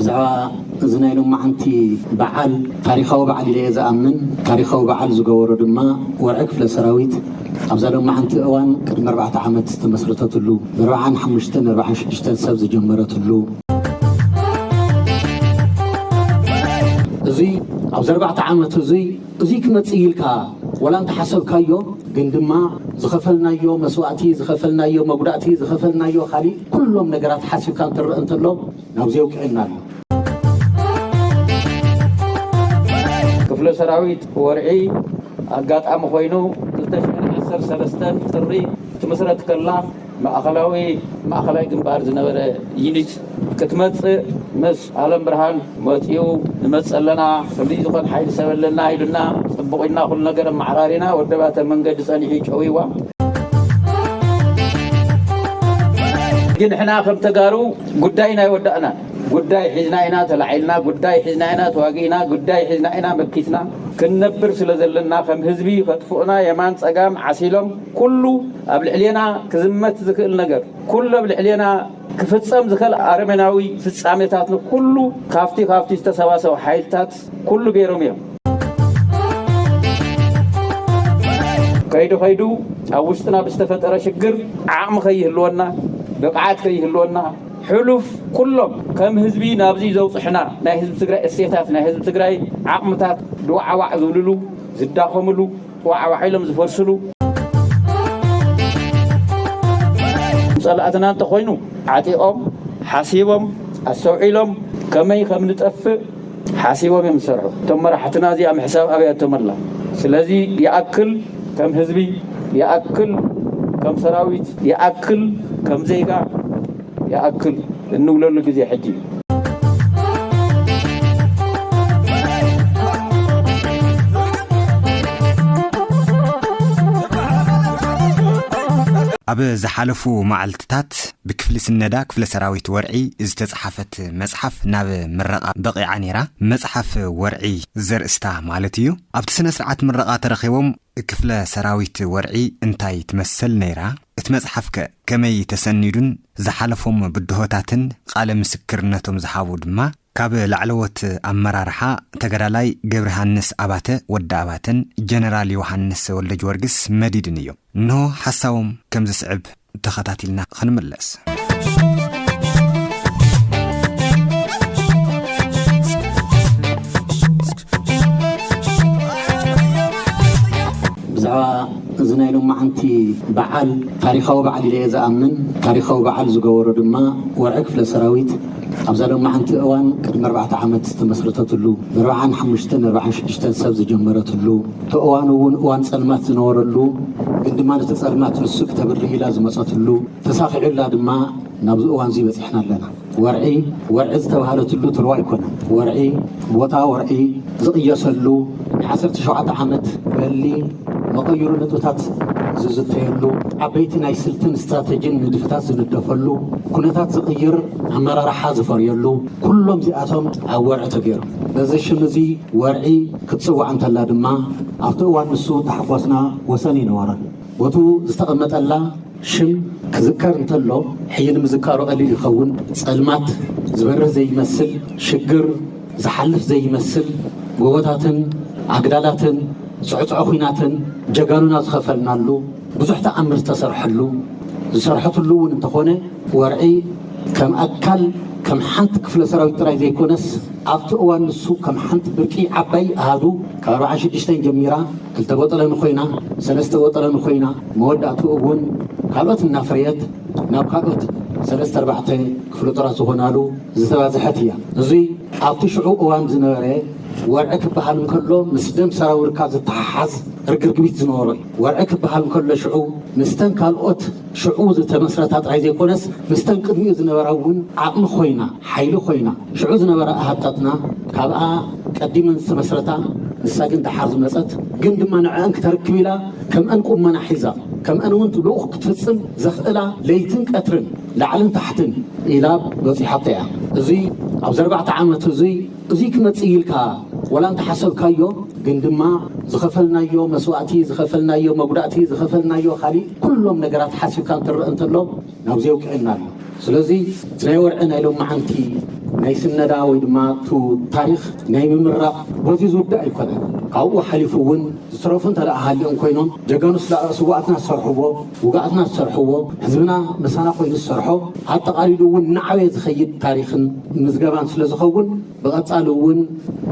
ብዛዕባ እዚ ናይ ሎማዓንቲ በዓል፣ ታሪኻዊ በዓል ኢለ እየ ዝኣምን። ታሪኻዊ በዓል ዝገበሮ ድማ ወርዒ ክፍለ ሰራዊት ኣብዛ ሎማዓንቲ እዋን ቅድሚ ኣርባዕተ ዓመት ዝተመስረተትሉ፣ ብኣርባዓን ሓሙሽተን ኣርባዓን ሽዱሽተን ሰብ ዝጀመረትሉ፣ እዚ ኣብዚ ኣርባዕተ ዓመት እዚ፣ እዚ ክመጽእ ኢልካ ወላ እንተሓሰብካዮ፣ ግን ድማ ዝኸፈልናዮ መስዋእቲ፣ ዝኸፈልናዮ መጉዳእቲ፣ ዝኸፈልናዮ ካሊእ፣ ኩሎም ነገራት ሓሲብካ እንትረአ እንተሎ፣ ናብዚ የውቅዕና ኣሎ። ክፍለ ሰራዊት ወርዒ ኣጋጣሚ ኮይኑ፣ ክልተ ሽሕን ዓሰርተ ሰለስተን ጥሪ ክትምስረት ከላ፣ ማእኸላዊ፣ ማእኸላይ ግንባር ዝነበረ ዩኒት ክትመጽእ፣ ምስ ኣለም ብርሃን መጺኡ፣ "ንመጽእ ኣለና፣ ክንደይ ዝኾን ሓይሊ ሰብ ኣለና?" ኢሉና፣ "ጽቡቕ ኢና፣ ኩሉ ነገር ኣመዓራሪና፣ ወደባተ መንገዲ ጸኒሑ ጨውይዋ። ግን ንሕና ከም ተጋሩ ጉዳይና ኣይወዳእናን። ጉዳይ ሒዝና ኢና ተላዒልና፣ ጉዳይ ሒዝና ኢና ተዋጊእና፣ ጉዳይ ሒዝና ኢና መኪትና። ክንነብር ስለ ዘለና፣ ከም ህዝቢ ከጥፍኡና የማን ጸጋም ዓሲሎም፣ ኩሉ ኣብ ልዕሌና ክዝመት ዝኽእል ነገር፣ ኩሉ ኣብ ልዕሌና ክፍጸም ዝኽእል ኣረሜናዊ ፍጻሜታት ንኩሉ ካብቲ፣ ካብቲ ዝተሰባሰቡ ሓይልታት ኩሉ ገይሮም እዮም። ከይዱ ከይዱ ኣብ ውሽጥና ብዝተፈጠረ ሽግር ዓቕሚ ከይህልወና፣ ብቕዓት ከይህልወና፣ ሕሉፍ ኩሎም ከም ህዝቢ ናብዚ ዘውፅሕና ናይ ህዝቢ ትግራይ እሴታት፣ ናይ ህዝቢ ትግራይ ዓቕምታት ድዋዕዋዕ ዝብልሉ፣ ዝዳኸምሉ፣ ዋዕዋዕ ኢሎም ዝፈርስሉ፣ ጸላእትና እንተኾይኑ ዓጢቖም፣ ሓሲቦም፣ ኣስተውዒሎም፣ ከመይ ከም ንጠፍእ ሓሲቦም እዮም ዝሰርሑ። እቶም መራሕትና እዚኣ ምሕሳብ ኣብያቶም ኣላ። ስለዚ ይኣክል ከም ህዝቢ፣ ይኣክል ከም ሰራዊት፣ ይኣክል ከም ዜጋ፣ ይኣክል እንብለሉ ግዜ ሕጂ እዩ። ኣብ ዝሓለፉ መዓልትታት ብክፍሊ ስነዳ ክፍለ ሰራዊት ወርዒ ዝተጻሓፈት መጽሓፍ ናብ ምረቓ በቒዓ ነይራ። መጽሓፍ ወርዒ ዘርእስታ ማለት እዩ። ኣብቲ ስነ ስርዓት ምረቓ ተረኺቦም ክፍለ ሰራዊት ወርዒ እንታይ ትመስል ነይራ? እቲ መጽሓፍከ ከመይ ተሰኒዱን ዝሓለፎም ብድሆታትን ቃለ ምስክርነቶም ዝሃቡ ድማ ካብ ላዕለዎት ኣመራርሓ ተጋዳላይ ገብረሃንስ ኣባተ ወዲ ኣባተን ጀነራል ዮሃንስ ወልደ ጊዮርጊስ መዲድን እዮም። እንሆ ሓሳቦም ከም ዝስዕብ ተኸታቲልና ክንምለስ። ብዛዕባ እዚ ናይ ሎማዓንቲ በዓል፣ ታሪኻዊ በዓል ኢለ እየ ዝኣምን። ታሪኻዊ በዓል ዝገበሮ ድማ ወርዒ ክፍለ ሰራዊት ኣብዛ ሎማዓንቲ እዋን ቅድሚ ኣርባዕተ ዓመት ዝተመስረተትሉ፣ ብኣርባዓን ሓሙሽተን ኣርባዓን ሽዱሽተን ሰብ ዝጀመረትሉ፣ እቲ እዋን እውን እዋን ጸልማት ዝነበረሉ፣ ግን ድማ ነቲ ጸልማት ንሱ ክተብርህ ኢላ ዝመጸትሉ፣ ተሳኺዑላ ድማ ናብዚ እዋን እዚ በጺሕና ኣለና። ወርዒ፣ ወርዒ ዝተባህለትሉ ትርዋ ኣይኮነን። ወርዒ፣ ቦታ ወርዒ ዝቕየሰሉ፣ ናይ ዓሰርተ ሸውዓተ ዓመት በሊ መቐይሩ ነጥብታት ዝዝተየሉ፣ ዓበይቲ ናይ ስልትን ስትራተጂን ንድፍታት ዝንደፈሉ፣ ኩነታት ዝቕይር ኣመራርሓ ዝፈርየሉ፣ ኩሎም እዚኣቶም ኣብ ወርዒ ተገይሩ። በዚ ሽም እዚ ወርዒ ክትጽዋዕ እንተላ ድማ፣ ኣብቲ እዋን ንሱ ተሓጓስና ወሰን ኣይነበረን። ቦቱ ዝተቐመጠላ ሽም ክዝከር እንተሎ፣ ሕጂ ንምዝካሩ ቀሊል ይኸውን። ጸልማት ዝበርህ ዘይመስል፣ ሽግር ዝሓልፍ ዘይመስል፣ ጎቦታትን ኣግዳላትን፣ ጽዕጽዖ ኲናትን ጀጋኑና ዝኸፈልናሉ፣ ብዙሕ ተኣምር ዝተሰርሐሉ፣ ዝሰርሐትሉ እውን እንተኾነ፣ ወርዒ ከም ኣካል፣ ከም ሓንቲ ክፍለ ሰራዊት ጥራይ ዘይኮነስ፣ ኣብቲ እዋን ንሱ ከም ሓንቲ ብርቂ ዓባይ ኣሃዱ ካብ ኣርባዓን ሽዱሽተን ጀሚራ ክልተ ቦጠለኒ ኮይና፣ ሰለስተ ቦጠለኒ ኮይና፣ መወዳእትኡ እውን ካልኦት እናፍረየት ናብ ካልኦት ሰለስተ ኣርባዕተ ክፍለ ጦራት ዝኾናሉ ዝተባዝሐት እያ። እዚ ኣብቲ ሽዑ እዋን ዝነበረ ወርዒ ክበሃል እንከሎ ምስ ደም ሰራዊርካ ዝተሓሓዝ ርግርግቢት ዝነበሮ እዩ። ወርዒ ክበሃል እንከሎ ሽዑ ምስተን ካልኦት ሽዑ ዝተመስረታ ጥራይ ዘይኮነስ፣ ምስተን ቅድሚኡ ዝነበራ እውን ዓቕሚ ኮይና፣ ሓይሊ ኮይና፣ ሽዑ ዝነበራ ኣሃድታትና ካብኣ ቀዲመን ዝተመስረታ፣ ንሳ ግን ደሓር ዝመጸት፣ ግን ድማ ንዕአን ክተርክብ ኢላ፣ ከምአን ቁመና ሒዛ፣ ከምአን እውን ልኡኽ ክትፍጽም ዘኽእላ ለይትን ቀትርን፣ ላዕልን ታሕትን ኢላ በጺሓቶ እያ። እዚ ኣብዚ ኣርባዕተ ዓመት እዚ፣ እዚ ክመጽእ ኢልካ ወላ እንተሓሰብካዮ፣ ግን ድማ ዝኸፈልናዮ መስዋእቲ፣ ዝኸፈልናዮ መጉዳእቲ፣ ዝኸፈልናዮ ካሊእ፣ ኩሎም ነገራት ሓሲብካ እንትረአ እንተሎ፣ ናብዚ የውቅዕና ኣሎ። ስለዚ፣ እቲ ናይ ወርዒ ናይ ሎማዓንቲ ናይ ስነዳ ወይ ድማ እቲ ታሪኽ ናይ ምምራቕ በዚ ዝውዳእ ኣይኮነን። ካብኡ ሓሊፉ እውን ዝተረፉ እንተ ደኣ ሃልዮም ኮይኖም፣ ጀጋኑ ስላ-፣ ስዋኣትና ዝሰርሕዎ፣ ውጋኣትና ዝሰርሕዎ፣ ህዝብና ምሳና ኮይኑ ዝሰርሖ፣ ኣጠቓሊሉ እውን እናዓበየ ዝኸይድ ታሪኽን ምዝገባን ስለ ዝኸውን፣ ብቐጻሊ እውን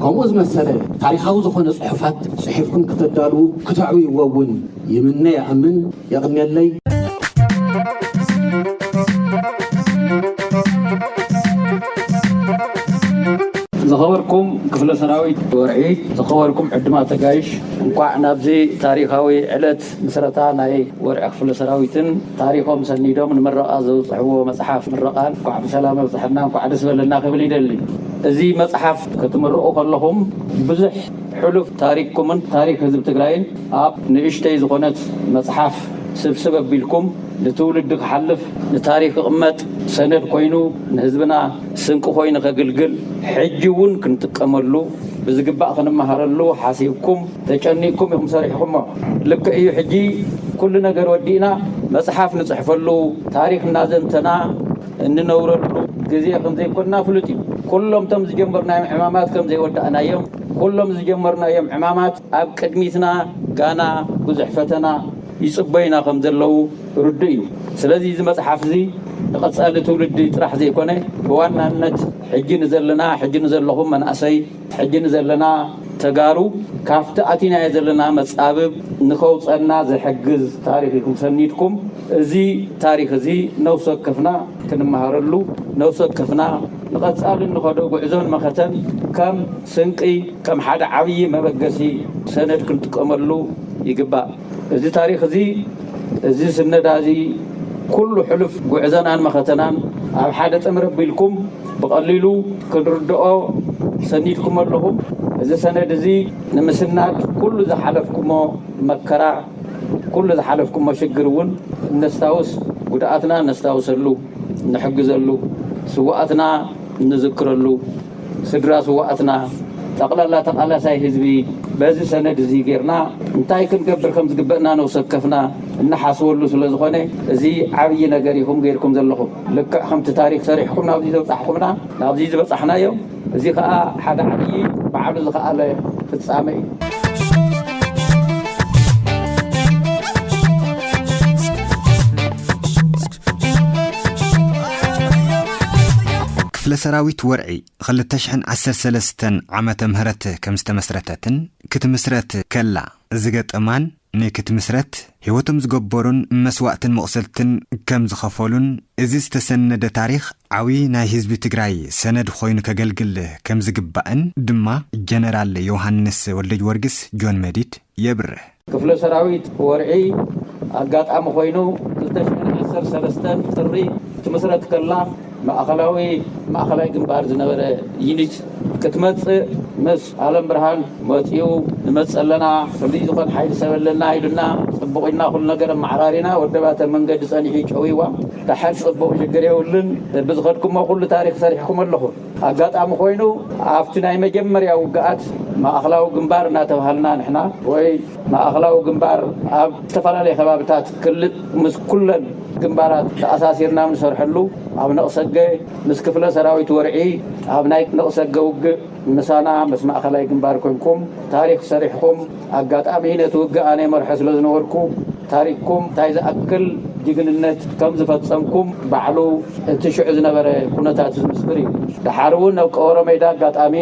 ከምኡ ዝመሰለ ታሪኻዊ ዝኾነ ጽሑፋት ጽሒፍኩም ክተዳልዉ፣ ክተዕብይዎ እውን ይምነ፣ ይኣምን። የቕንየለይ። ዝኸበርኩም ክፍለ ሰራዊት ወርዒ፣ ዝኸበርኩም ዕድማት ተጋይሽ፣ እንኳዕ ናብዚ ታሪኻዊ ዕለት ምስረታ ናይ ወርዒ ክፍለ ሰራዊትን ታሪኾም ሰኒዶም ንምረቓ ዘውፅሕዎ መፅሓፍ ምረቓን እንኳዕ ብሰላም ኣብፅሐና፣ እንኳዕ ደስ በለና ክብል ይደሊ። እዚ መፅሓፍ ክትምርቑ ከለኹም ብዙሕ ሕሉፍ ታሪክኩምን ታሪክ ህዝቢ ትግራይን ኣብ ንእሽተይ ዝኾነት መፅሓፍ ስብስብ ኣቢልኩም ንትውልዲ ክሓልፍ ንታሪክ ክቕመጥ ሰነድ ኮይኑ ንህዝብና ስንቂ ኮይኑ ከግልግል ሕጂ እውን ክንጥቀመሉ ብዝግባእ ክንመሃረሉ ሓሲብኩም ተጨኒቅኩም ኢኹም ሰሪሕኩሞ። ልክዕ እዩ፣ ሕጂ ኩሉ ነገር ወዲእና መፅሓፍ ንፅሕፈሉ ታሪክ እናዘንተና እንነብረሉ ግዜ ከም ዘይኮንና ፍሉጥ እዩ። ኩሎም እቶም ዝጀመርናዮም ዕማማት ከም ዘይወዳእናዮም፣ ኩሎም ዝጀመርናዮም ዕማማት ኣብ ቅድሚትና ጋና ብዙሕ ፈተና ይጽበዩና ከም ዘለዉ ርዱእ እዩ። ስለዚ እዚ መጽሓፍ እዚ ንቐጻሊ ትውልዲ ጥራሕ ዘይኮነ፣ ብዋናነት ሕጂ ንዘለና፣ ሕጂ ንዘለኹም መናእሰይ፣ ሕጂ ንዘለና ተጋሩ ካብቲ ኣቲናዮ ዘለና መጻብብ ንኸውጸና ዝሕግዝ ታሪኽ ኢኹም ሰኒድኩም። እዚ ታሪኽ እዚ ነፍሲ ወከፍና ክንመሃረሉ፣ ነፍሲ ወከፍና ንቐጻሊ እንኸዶ ጉዕዞን መኸተን ከም ስንቂ፣ ከም ሓደ ዓብዪ መበገሲ ሰነድ ክንጥቀመሉ ይግባእ። እዚ ታሪኽ እዚ፣ እዚ ስነዳ እዚ ኩሉ ሕሉፍ ጉዕዘናን መኸተናን ኣብ ሓደ ጥምር ኣቢልኩም ብቐሊሉ ክንርድኦ ሰኒድኩም ኣለኹም። እዚ ሰነድ እዚ ንምስናድ ኩሉ ዝሓለፍኩሞ መከራ፣ ኩሉ ዝሓለፍኩሞ ሽግር እውን እነስታውስ፣ ጉድኣትና እነስታውሰሉ፣ እንሕግዘሉ፣ ስውኣትና እንዝክረሉ፣ ስድራ ስውኣትና፣ ጠቕላላ ተቓላሳይ ህዝቢ በዚ ሰነድ እዚ ጌርና እንታይ ክንገብር ከም ዝግበእና ነብሲ ወከፍና እንሓስበሉ ስለ ዝኾነ፣ እዚ ዓብዪ ነገር ኢኹም ጌርኩም ዘለኹም። ልክዕ ከምቲ ታሪኽ ሰሪሕኩም ናብዚ ዘብጻሕኩምና፣ ናብዚ ዝበጻሕናዮ፣ እዚ ኸኣ ሓደ ዓብዪ ባዕሉ ዝኸኣለ ፍጻመ እዩ። ክፍለ ሰራዊት ወርዒ ክልተ ሽሕን ዓሰርተ ሰለስተን ዓመተ ምህረት ከም ዝተመስረተትን ክትምስረት ከላ ዝገጠማን ንክትምስረት ህይወቶም ዝገበሩን መስዋእትን መቑሰልትን ከም ዝኸፈሉን እዚ ዝተሰነደ ታሪኽ ዓብዪ ናይ ህዝቢ ትግራይ ሰነድ ኮይኑ ከገልግል ከም ዝግባእን ድማ ጀነራል ዮሃንስ ወልደጊዮርጊስ ጆን መዲድ የብርህ። ክፍለ ሰራዊት ወርዒ ኣጋጣሚ ኮይኑ ክልተ ሽሕን ዓሰርተ ሰለስተን ጥሪ ክትምስረት ከላ ማእኸላዊ ማእኸላይ ግንባር ዝነበረ ዩኒት ክትመጽእ ምስ ኣለም ብርሃን መጺኡ ንመጽእ ኣለና፣ ከምዚ ዝኾን ሓይሊ ሰብ ኣለና ኢሉና፣ ጽቡቕ ኢልና ኩሉ ነገር ኣመዓራሪና፣ ወደባተ መንገዲ ጸኒሑ ጨውይዋ፣ ደሓር ጽቡቕ ሽግር የብሉን፣ ብዝኸድኩሞ ኩሉ ታሪኽ ሰሪሕኩም ኣለኹም። ኣጋጣሚ ኮይኑ ኣብቲ ናይ መጀመርያ ውግኣት ማእኸላዊ ግንባር እናተባሃልና ንሕና ወይ ማእኸላዊ ግንባር ኣብ ዝተፈላለየ ከባብታት ክልል ምስ ኩለን ግንባራት ተኣሳሲርና ንሰርሐሉ ኣብ ነቕሰገ ምስ ክፍለ ሰራዊት ወርዒ ኣብ ናይ ነቕሰገ ውግእ ምሳና ምስ ማእኸላይ ግንባር ኮንኩም ታሪኽ ሰሪሕኩም፣ ኣጋጣሚ ነቲ ውግእ ኣነ መርሖ ስለ ዝነበርኩ ታሪኽኩም እንታይ ዝኣክል ጅግንነት ከም ዝፈጸምኩም ባዕሉ እቲ ሽዑ ዝነበረ ኩነታት ዝምስክር እዩ። ደሓር እውን ኣብ ቀወሮ ሜዳ ኣጋጣሚ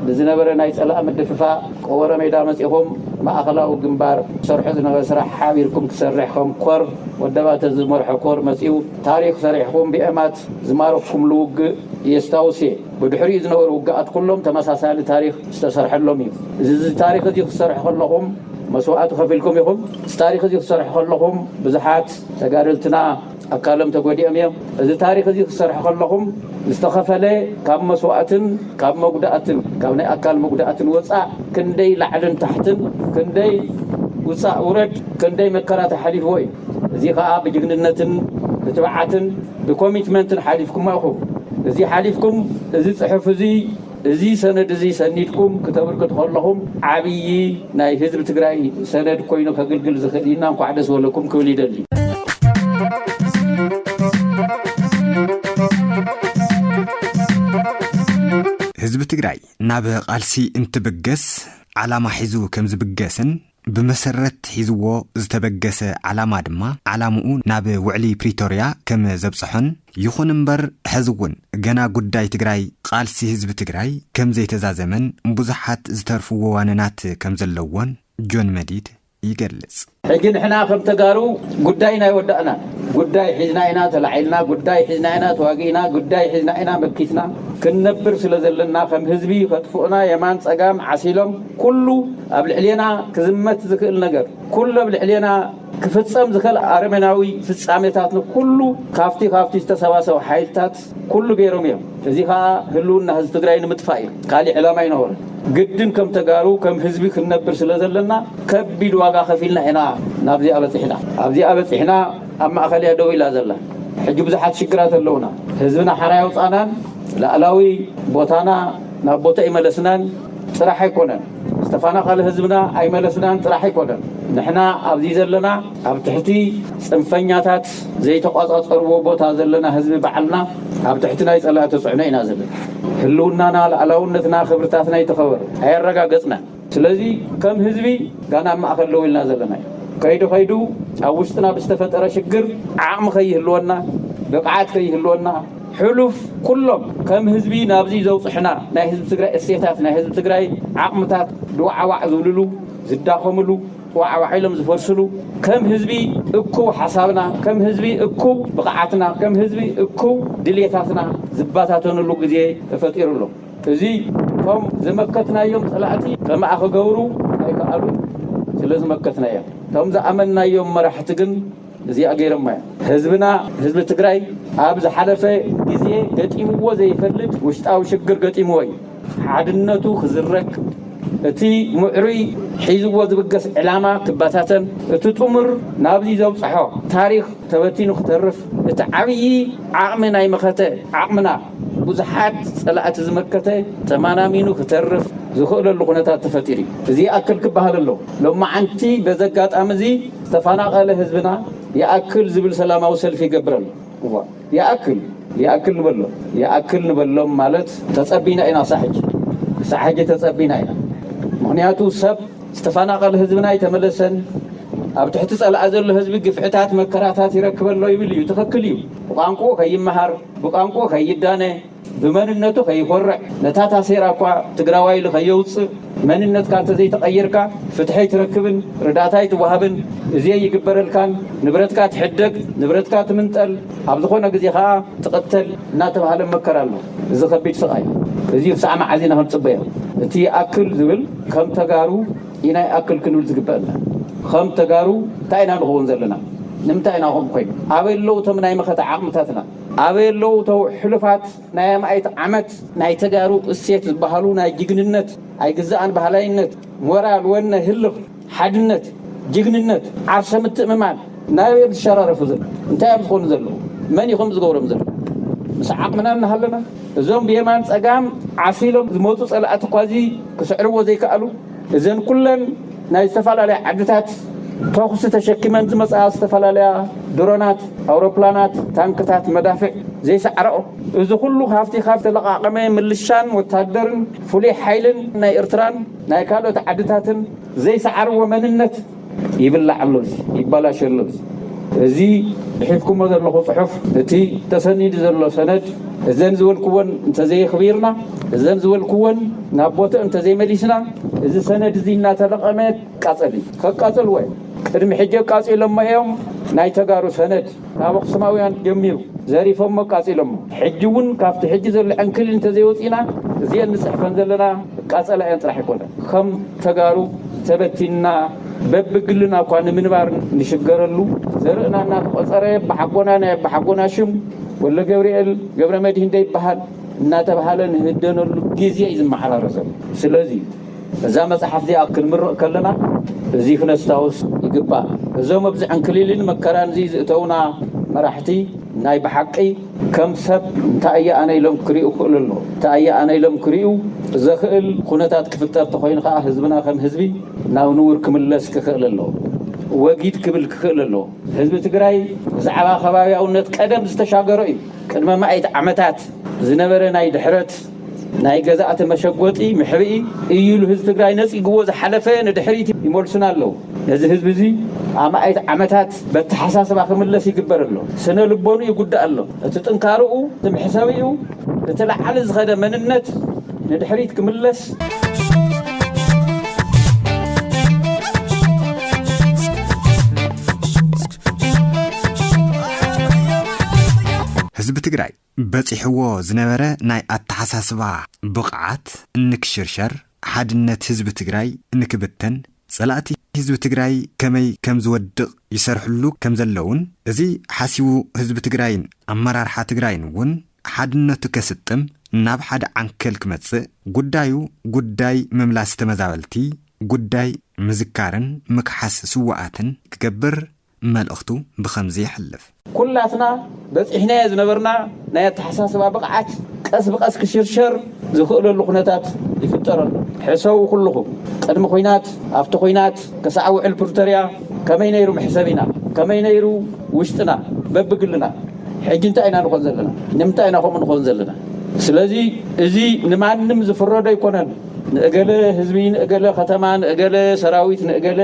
ብዝነበረ ናይ ጸላእ ምድፍፋእ ቀወሮ ሜዳ መጺኹም ማእኸላዊ ግንባር ትሰርሑ ዝነበረ ስራሕ ሓቢርኩም ክሰርሕ ከም ኮር ወደባተ ዝመርሖ ኮር መጺኡ ታሪኽ ሰሪሕኩም ብኤማት ዝማረኽኩምሉ ውግእ የስታውስ እየ። ብድሕሪኡ ዝነበሩ ውግኣት ኩሎም ተመሳሳሊ ታሪኽ ዝተሰርሐሎም እዩ። እዚ፣ እዚ ታሪኽ እዚ ክትሰርሑ ከለኹም መስዋእቲ ከፊልኩም ኢኹም። እዚ ታሪኽ እዚ ክትሰርሑ ከለኹም ብዙሓት ተጋደልትና ኣካሎም ተጎዲኦም እዮም። እዚ ታሪኽ እዚ ክትሰርሑ ከለኹም ዝተኸፈለ ካብ መስዋእትን ካብ መጉዳእትን ካብ ናይ ኣካል መጉዳእትን ወፃእ ክንደይ ላዕልን ታሕትን ክንደይ ውፃእ ውረድ ክንደይ መከራ ተሓሊፍዎ እዩ። እዚ ከዓ ብጅግንነትን ብትብዓትን ብኮሚትመንትን ሓሊፍኩሞ ኢኹም። እዚ ሓሊፍኩም እዚ ፅሑፍ እዚ እዚ ሰነድ እዚ ሰኒድኩም ክተበርክቱ ከለኹም ዓብዪ ናይ ህዝቢ ትግራይ ሰነድ ኮይኑ ከግልግል ዝኽእል ኢና። እንኳዕ ደስ በለኩም ክብል ይደሊ። ህዝቢ ትግራይ ናብ ቃልሲ እንትብገስ ዓላማ ሒዙ ከም ዝብገስን ብመሰረት ሒዝዎ ዝተበገሰ ዓላማ ድማ ዓላምኡ ናብ ውዕሊ ፕሪቶርያ ከም ዘብፅሖን፣ ይኹን እምበር ሕዚ እውን ገና ጉዳይ ትግራይ ቃልሲ ህዝቢ ትግራይ ከም ዘይተዛዘመን ብዙሓት ዝተርፍዎ ዋነናት ከም ዘለዎን ጆን መዲድ ይገልጽ። ሕጂ ንሕና ከም ተጋሩ ጉዳይና ኣይወዳእናን። ጉዳይ ሒዝና ኢና ተላዒልና፣ ጉዳይ ሒዝና ኢና ተዋጊእና፣ ጉዳይ ሒዝና ኢና መኪትና። ክንነብር ስለ ዘለና ከም ህዝቢ ከጥፍኡና የማን ጸጋም ዓሲሎም ኩሉ ኣብ ልዕሌና ክዝመት ዝኽእል ነገር፣ ኩሉ ኣብ ልዕሌና ክፍጸም ዝኽእል ኣረመናዊ ፍጻሜታት ንኩሉ ካብቲ ካብቲ ዝተሰባሰቡ ሓይልታት ኩሉ ገይሮም እዮም። እዚ ኸኣ ህልውና ህዝቢ ትግራይ ንምጥፋእ እዩ። ካሊእ ዕላማ ኣይነበሮን። ግድን ከም ተጋሩ ከም ህዝቢ ክንነብር ስለ ዘለና ከቢድ ዋጋ ከፊልና ኢና ናብዚኣ በፂሕና። ኣብዚኣ በፂሕና ኣብ ማእኸል እያ ደው ኢላ ዘላ። ሕጂ ብዙሓት ሽግራት ኣለውና። ህዝብና ሓራ የውፃናን ላዕላዊ ቦታና ናብ ቦታ ይመለስናን ጥራሕ ኣይኮነን። ዝተፈናቐለ ህዝብና ኣይመለስናን ጥራሕ ኣይኮነን። ንሕና ኣብዚ ዘለና ኣብ ትሕቲ ፅንፈኛታት ዘይተቋፃፀርዎ ቦታ ዘለና ህዝቢ ባዕልና ኣብ ትሕቲ ናይ ፀላኢ ተፅዕኖ ኢና ዘለና። ህልውናና፣ ላዕላውነትና፣ ክብርታትና ይተኸበር ኣየረጋገፅናን። ስለዚ ከም ህዝቢ ጋና ኣብ ማእኸል ደው ኢልና ዘለና እዩ። ከይዱ ከይዱ ኣብ ውሽጥና ብዝተፈጠረ ሽግር ዓቕሚ ከይህልወና፣ ብቕዓት ከይህልወና፣ ሕሉፍ ኩሎም ከም ህዝቢ ናብዚ ዘውፅሑና ናይ ህዝቢ ትግራይ እሴታት፣ ናይ ህዝቢ ትግራይ ዓቕምታት ድዋዕዋዕ ዝብልሉ፣ ዝዳኸምሉ፣ ዋዕዋዕ ኢሎም ዝፈርስሉ፣ ከም ህዝቢ እኩብ ሓሳብና፣ ከም ህዝቢ እኩብ ብቕዓትና፣ ከም ህዝቢ እኩብ ድሌታትና ዝባታተንሉ ግዜ ተፈጢሩ ኣሎ። እዚ እቶም ዘመከትናዮም ጸላእቲ ከምኣ ክገብሩ ኣይከኣሉ፣ ስለ ዝመከትናዮም። እቶም ዝኣመንናዮም መራሕቲ ግን እዚኣ ገይሮማ እዮም። ህዝብና፣ ህዝቢ ትግራይ ኣብ ዝሓለፈ ግዜ ገጢምዎ ዘይፈልጥ ውሽጣዊ ሽግር ገጢምዎ እዩ። ሓድነቱ ክዝረግ፣ እቲ ምዕሩይ ሒዝዎ ዝብገስ ዕላማ ክበታተን፣ እቲ ጥሙር ናብዚ ዘብጽሖ ታሪኽ ተበቲኑ ክተርፍ፣ እቲ ዓብዪ ዓቕሚ ናይ መኸተ ዓቕምና ብዙሓት ጸላእቲ ዝመከተ ተማናሚኑ ክተርፍ ዝኽእለሉ ኩነታት ተፈጢሩ እዩ። እዚ ይኣክል ክበሃል ኣሎ። ሎማዓንቲ በዚ ኣጋጣሚ እዚ ዝተፈናቐለ ህዝብና ይኣክል ዝብል ሰላማዊ ሰልፊ ይገብር ኣሎ። እዋ፣ ይኣክል፣ ይኣክል ንበሎም። ይኣክል ንበሎም ማለት ተጸቢና ኢና ክሳዕ ሕጂ። ክሳዕ ሕጂ ተጸቢና ኢና። ምኽንያቱ ሰብ ዝተፈናቐለ ህዝብና ኣይተመለሰን። ኣብ ትሕቲ ጸላኢ ዘሎ ህዝቢ ግፍዕታት፣ መከራታት ይረክብ ኣሎ ይብል እዩ። ትኽክል እዩ። ብቋንቋኡ ከይመሃር፣ ብቋንቋኡ ከይዳነ፣ ብመንነቱ ከይኮርዕ፣ ነታ ታሴራ እኳ ትግራዋይ ኢሉ ከየውፅእ፣ መንነትካ እንተዘይተቐይርካ ፍትሒ ኣይትረክብን፣ ርዳእታ ኣይትወሃብን፣ እዚ ኣይግበረልካን፣ ንብረትካ ትሕደግ፣ ንብረትካ ትምንጠል፣ ኣብ ዝኾነ ግዜ ኸዓ ትቕተል እናተባህለ መከራ ኣሎ። እዚ ከቢድ ስቓይ እዚ ክሳዕ መዓዝ ኢና ክንፅበዮ? እቲ ይኣክል ዝብል ከም ተጋሩ ኢና ይኣክል ክንብል ዝግበአና። ከም ተጋሩ እንታይ ኢና ንኸውን ዘለና? ንምንታይ ኢና ከምኡ ኮይኑ? ኣበይ ኣለዉ እቶም ናይ መኸተ ዓቕምታትና? ኣበይ ኣለዉ እቶም ሕሉፋት ናይ ኣማኢት ዓመት ናይ ተጋሩ እሴት ዝበሃሉ ናይ ጅግንነት፣ ኣይግዛእን ባህላይነት፣ ሞራል፣ ወነ፣ ህልኽ፣ ሓድነት፣ ጅግንነት፣ ዓርሰ ምትእምማን ናበይ እዮም ዝሸራረፉ ዘለዉ? እንታይ እዮም ዝኾኑ ዘለዉ? መን እዩ ከምኡ ዝገብሮም ዘሎ? ምስ ዓቕምና እናሃለና እዞም ብየማን ጸጋም ዓሲሎም ዝመጹ ጸላእቲ እኳ እዚ ክስዕርዎ ዘይከኣሉ፣ እዘን ኩለን ናይ ዝተፈላለያ ዓድታት ተኹሲ ተሸኪመን ዝመጻ ዝተፈላለያ ድሮናት፣ ኣውሮፕላናት፣ ታንክታት፣ መዳፍዕ ዘይሰዓረኦ፣ እዚ ኩሉ ካብቲ ካብ ተለቓቐመ ምልሻን ወታደርን ፍሉይ ሓይልን ናይ ኤርትራን ናይ ካልኦት ዓድታትን ዘይሰዓርዎ መንነት ይብላዕ ኣሎ፣ እዚ ይባላሽ ኣሎ። እዚ እዚ ጽሒፍኩሞ ዘለኹ ጽሑፍ፣ እቲ ተሰኒዱ ዘሎ ሰነድ፣ እዘን ዝበልኩወን እንተዘየኽቢርና፣ እዘን ዝበልኩወን ናብ ቦትኡ እንተዘይመሊስና፣ እዚ ሰነድ እዚ እናተለቐመ ይቃጸል እዩ። ከቃጽልዎ እዮም። ቅድሚ ሕጂ ኣቃጺሎሞ እዮም። ናይ ተጋሩ ሰነድ ካብ ኣኽሱማውያን ጀሚሩ ዘሪፎሞ ኣቃጺሎሞ። ሕጂ እውን ካብቲ ሕጂ ዘሎ ዕንክሊል እንተዘይወጺና፣ እዚአን ንጽሕፈን ዘለና ቃጸላ እየን ጥራሕ ኣይኮነን። ከም ተጋሩ ተበቲንና በብግልና እኳ ንምንባር ንሽገረሉ፣ ዘርእና እናተቖጸረ፣ ኣባሓጎና ናይ ኣባሓጎና ሽም ወልደ ገብርኤል ገብረ መድህን ደይበሃል እናተባሃለ ንህደነሉ ግዜ እዩ ዝመሓራረሰሉ። ስለዚ እዛ መጽሓፍ እዚኣ ክንምርቕ ከለና እዚ ክነስታውስ ይግባእ። እዞም ኣብዚ ዕንክሊልን መከራን እዚ ዝእተውና መራሕቲ ናይ ብሓቂ ከም ሰብ እንታይ እየ ኣነ ኢሎም ክሪኡ ክኽእሉ ኣለዎ። እንታይ እየ ኣነ ኢሎም ክሪኡ ዘኽእል ኩነታት ክፍጠር ተኾይኑ ከኣ ህዝብና ከም ህዝቢ ናብ ንቡር ክምለስ ክኽእል ኣለዎ። ወጊድ ክብል ክኽእል ኣለዎ። ህዝቢ ትግራይ ብዛዕባ ከባብያውነት ቀደም ዝተሻገሮ እዩ። ቅድሚ ማእት ዓመታት ዝነበረ ናይ ድሕረት ናይ ገዛእቲ መሸጎጢ፣ ምሕብኢ እዩ ኢሉ ህዝቢ ትግራይ ነጺግዎ ዝሓለፈ ንድሕሪት ይመልሱና ኣለዉ። ነዚ ህዝቢ እዚ ኣማኢት ዓመታት በተሓሳስባ ክምለስ ይግበር ኣሎ። ስነ ልቦኑ ይጉዳእ ኣሎ። እቲ ጥንካርኡ፣ እቲ መሕሰቢኡ፣ እቲ ላዕሊ ዝኸደ መንነት ንድሕሪት ክምለስ ህዝቢ ትግራይ በፂሕዎ ዝነበረ ናይ ኣተሓሳስባ ብቕዓት እንክሽርሸር፣ ሓድነት ህዝቢ ትግራይ እንክብተን፣ ፀላእቲ ህዝቢ ትግራይ ከመይ ከም ዝወድቕ ይሰርሕሉ ከም ዘለውን፣ እዚ ሓሲቡ ህዝቢ ትግራይን ኣመራርሓ ትግራይን እውን ሓድነቱ ከስጥም፣ ናብ ሓደ ዓንከል ክመፅእ፣ ጉዳዩ ጉዳይ ምምላስ ተመዛበልቲ፣ ጉዳይ ምዝካርን ምክሓስ ስውኣትን ክገብር መልእኽቱ ብኸምዚ የሕልፍ። ኩላትና በፂሕናዮ ዝነበርና ናይ ኣተሓሳስባ ብቕዓት ቀስ ብቐስ ክሽርሸር ዝኽእለሉ ኩነታት ይፍጠረሉ። ሕሰቡ ኩልኹም፣ ቅድሚ ኹናት፣ ኣብቲ ኹናት፣ ክሳዕ ውዕል ፕሪቶርያ ከመይ ነይሩ መሕሰቢና? ከመይ ነይሩ ውሽጥና? በብግልና። ሕጂ እንታይ ኢና ንኾን ዘለና? ንምንታይ ኢና ከምኡ ንኾን ዘለና? ስለዚ እዚ ንማንም ዝፍረዶ ኣይኮነን። ንእገለ ህዝቢ፣ ንእገለ ከተማ፣ ንእገለ ሰራዊት፣ ንእገለ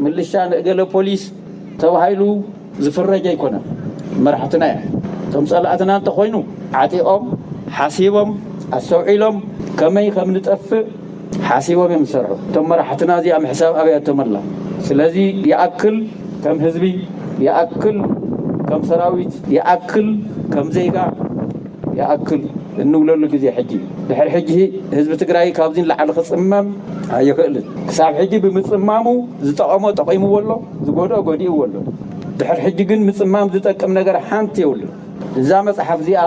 ምልሻ፣ ንእገለ ፖሊስ ተባሂሉ ዝፍረጅ ኣይኮነን። መራሕትና እዮም። እቶም ጸላእትና እንተኾይኑ ዓጢቖም፣ ሓሲቦም፣ ኣስተውዒሎም ከመይ ከም ንጠፍእ ሓሲቦም እዮም ዝሰርሑ። እቶም መራሕትና እዚኣ ምሕሳብ ኣብያቶም ኣላ። ስለዚ ይኣክል ከም ህዝቢ፣ ይኣክል ከም ሰራዊት፣ ይኣክል ከም ዜጋ፣ ይኣክል እንብለሉ ግዜ ሕጂ እዩ። ድሕሪ ሕጂ ህዝቢ ትግራይ ካብዚ ንላዕሊ ክፅመም ኣይኽእልን። ክሳብ ሕጂ ብምፅማሙ ዝጠቐሞ ጠቒምዎ ኣሎ፣ ዝጎድኦ ጎዲእዎ ኣሎ። ድሕሪ ሕጂ ግን ምፅማም ዝጠቅም ነገር ሓንቲ የብሉን። እዛ መፅሓፍ እዚኣ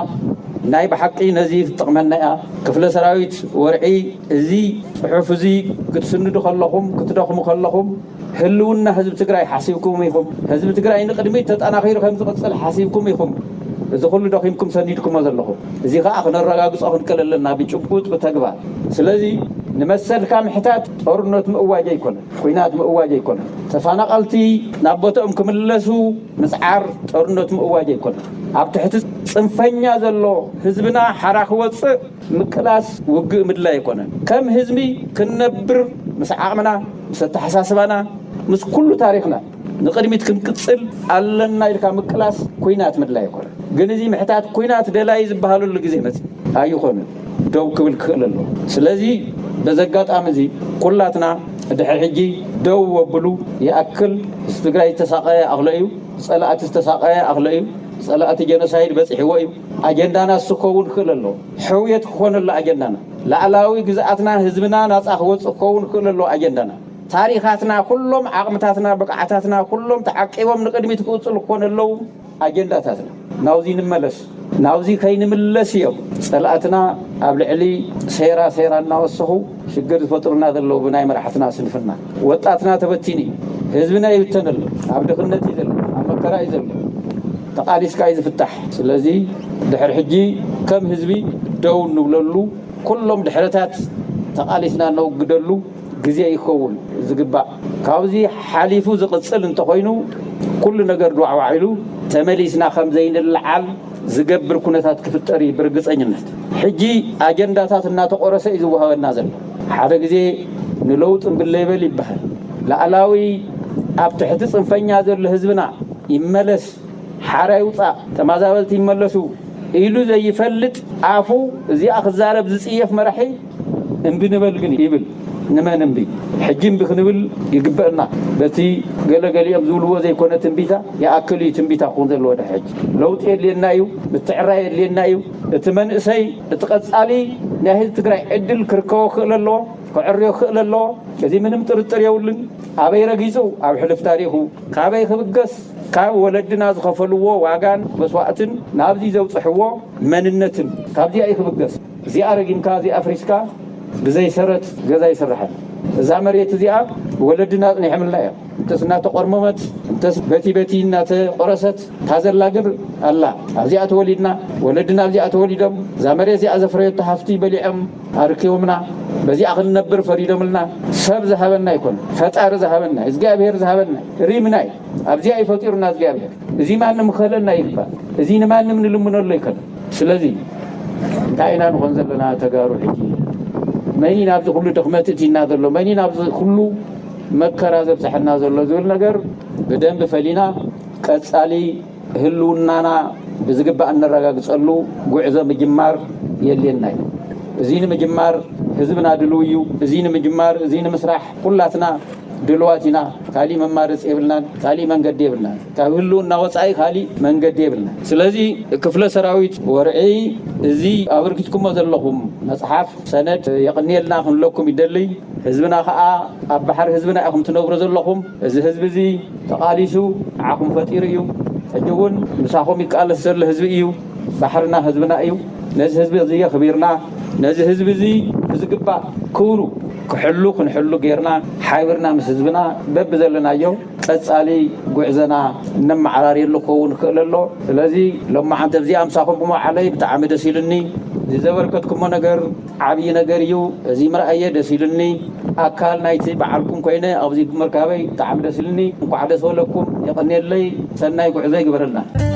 ናይ ብሓቂ ነዚ ትጠቕመና እያ። ክፍለ ሰራዊት ወርዒ፣ እዚ ፅሑፍ እዚ ክትስንዱ ከለኹም፣ ክትደኽሙ ከለኹም፣ ህልውና ህዝቢ ትግራይ ሓሲብኩም ኢኹም። ህዝቢ ትግራይ ንቕድሚት ተጠናኺሩ ከም ዝቕፅል ሓሲብኩም ኢኹም። እዚ ኩሉ ደኺምኩም ሰኒድኩሞ ዘለኹም። እዚ ከዓ ክነረጋግጾ ክንክእል ኣለና፣ ብጭቡጥ ብተግባር። ስለዚ ንመሰልካ ምሕታት ጦርነት ምእዋጅ ኣይኮነን፣ ኲናት ምእዋጅ ኣይኮነን። ተፈናቐልቲ ናብ ቦትኦም ክምለሱ ምፅዓር ጦርነት ምእዋጅ ኣይኮነን። ኣብ ትሕቲ ፅንፈኛ ዘሎ ህዝብና ሓራ ክወፅእ ምቅላስ ውግእ ምድላይ ኣይኮነን። ከም ህዝቢ ክንነብር ምስ ዓቕምና፣ ምስ ኣተሓሳስባና፣ ምስ ኩሉ ታሪኽና ንቕድሚት ክንቅፅል ኣለና ኢልካ ምቅላስ ኲናት ምድላይ ኣይኮነን። ግን እዚ ምሕታት ኲናት ደላይ ዝበሃለሉ ግዜ መፅእ ኣይኾነን። ደው ክብል ክኽእል ኣለዎ። ስለዚ በዚ ኣጋጣሚ እዚ ኩላትና ድሕሪ ሕጂ ደው ወብሉ። ይኣክል፣ ምስ ትግራይ ዝተሳቐየ ኣኽሎ እዩ። ጸላእቲ ዝተሳቐየ ኣኽሎ እዩ። ጸላእቲ ጀኖሳይድ በፂሕዎ እዩ። ኣጀንዳና እሱ ክኸውን ክኽእል ኣለዎ። ሕውየት ክኾን ኣሎ ኣጀንዳና። ላዕላዊ ግዝኣትና ህዝብና ናፃ ክወፅእ ክኸውን ክኽእል ኣለዎ ኣጀንዳና። ታሪኻትና ኩሎም፣ ዓቕምታትና፣ ብቕዓታትና ኩሎም ተዓቂቦም ንቕድሚት ክቕፅሉ ክኾን ኣለዉ ኣጀንዳታትና። ናብዚ ንመለስ። ናብዚ ከይንምለስ እዮም ጸላእትና ኣብ ልዕሊ ሴራ ሴራ እናወሰኹ ሽግር ዝፈጥሩና ዘለዉ ብናይ መራሕትና ስንፍና። ወጣትና ተበቲኑ እዩ። ህዝብና ይብተን ኣሎ። ኣብ ድኽነት እዩ ዘሎ። ኣብ መከራ እዩ ዘሎ። ተቓሊስካ እዩ ዝፍታሕ። ስለዚ ድሕሪ ሕጂ ከም ህዝቢ ደው እንብለሉ፣ ኩሎም ድሕረታት ተቓሊስና እነውግደሉ ግዜ ይኸውን ዝግባእ። ካብዚ ሓሊፉ ዝቕጽል እንተኾይኑ፣ ኩሉ ነገር ድዋዕዋዕ ኢሉ ተመሊስና ከም ዘይንለዓል ዝገብር ኩነታት ክፍጠር እዩ ብርግጸኝነት። ሕጂ ኣጀንዳታት እናተቖረሰ እዩ ዝወሃበና ዘሎ። ሓደ ግዜ ንለውጢ እምብለይ በል ይበሃል። ላዕላዊ ኣብ ትሕቲ ጽንፈኛ ዘሎ ህዝብና ይመለስ፣ ሓራ ይውጻእ፣ ተማዛበልቲ ይመለሱ ኢሉ ዘይፈልጥ ኣፉ እዚኣ ክዛረብ ዝጽየፍ መራሒ እምቢ ንበል ግን ይብል። ንመን እምቢ? ሕጂ እምቢ ክንብል ይግበእና። በቲ ገለገሊኦም ዝብልዎ ዘይኮነ ትንቢታ ይኣክል እዩ ትንቢታ ክኹን ዘለዎ ድሕሪ ሕጂ። ለውጢ የድልየና እዩ፣ ምትዕራይ የድልየና እዩ። እቲ መንእሰይ እቲ ቀጻሊ ናይ ህዝቢ ትግራይ ዕድል ክርከቦ ክኽእል ኣለዎ፣ ክዕርዮ ክኽእል ኣለዎ። እዚ ምንም ጥርጥር የብሉን። ኣበይ ረጊጹ? ኣብ ሕሉፍ ታሪኹ። ካበይ ክብገስ? ካብ ወለድና ዝኸፈልዎ ዋጋን መስዋእትን ናብዚ ዘብጽሕዎ መንነትን። ካብዚኣ እዩ ክብገስ። እዚኣ ረጊምካ፣ እዚኣ ኣፍሪስካ ብዘይ ሰረት ገዛ ይስርሓል። እዛ መሬት እዚኣ ብወለድና ኣጽኒሖምልና እዮም። እንተስ እናተቆርመመት፣ እንተስ በቲ በቲ እናተቆረሰት፣ እታ ዘላ ግን ኣላ። ኣብዚኣ ተወሊድና፣ ወለድና ኣብዚኣ ተወሊዶም፣ እዛ መሬት እዚኣ ዘፍረየቶ ሃፍቲ በሊዖም ኣርኪቦምና። በዚኣ ክንነብር ፈሪዶምልና። ሰብ ዝሃበና ኣይኮነ፣ ፈጣሪ ዝሃበና፣ እግዚኣብሔር ዝሃበና ሪምና እዩ። ኣብዚኣ እዩ ፈጢሩና እግዚኣብሔር። እዚ ማንም ክኸለና ይግባእ። እዚ ንማንም ንልምነሉ ኣይኮነ። ስለዚ እንታይ ኢና ንኾን ዘለና ተጋሩ ሕጂ? መን እዩ ናብዚ ኩሉ ድኽመት እቲና ዘሎ? መን እዩ ናብዚ ኩሉ መከራ ዘብፅሐና ዘሎ ዝብል ነገር ብደንብ ፈሊና ቀፃሊ ህልውናና ብዝግባእ እነረጋግፀሉ ጉዕዞ ምጅማር የድልየና እዩ። እዚ ንምጅማር ህዝብና ድልው እዩ። እዚ ንምጅማር፣ እዚ ንምስራሕ ኩላትና ድልዋት ኢና። ካሊእ መማረፂ የብልናን፣ ካሊእ መንገዲ የብልናን። ካብ ህልውና ወፃኢ ካሊእ መንገዲ የብልናን። ስለዚ ክፍለ ሰራዊት ወርዒ እዚ ኣበርኪትኩሞ ዘለኹም መፅሓፍ ሰነድ የቕንየልና ክንብለኩም ይደልይ። ህዝብና ከዓ ኣብ ባሕሪ ህዝብና ኢኹም ትነብሩ ዘለኹም። እዚ ህዝቢ እዚ ተቓሊሱ ንዓኹም ፈጢሩ እዩ። ሕጂ እውን ምሳኹም ይቃለስ ዘሎ ህዝቢ እዩ። ባሕርና ህዝብና እዩ። ነዚ ህዝቢ እዚ የኽቢርና፣ ነዚ ህዝቢ እዚ ብዝግባእ ክብሩ ክሕሉ ክንሕሉ ጌርና ሓቢርና ምስ ህዝብና በብዘለናዮ ቀጻሊ ጉዕዘና እነመዓራርየሉ ክኸውን ይኽእል ኣሎ። ስለዚ ሎማዓንቲ ኣብዚኣ ምሳኹም ብምውዓለይ ብጣዕሚ ደስ ኢሉኒ። እዚ ዘበርከትኩሞ ነገር ዓብዪ ነገር እዩ። እዚ ምርኣየ ደስ ኢሉኒ። ኣካል ናይቲ በዓልኩም ኮይነ ኣብዚ ብምርካበይ ብጣዕሚ ደስ ኢሉኒ። እንኳዕ ደስ በለኩም። የቐንየለይ። ሰናይ ጉዕዞ ይግበረልና።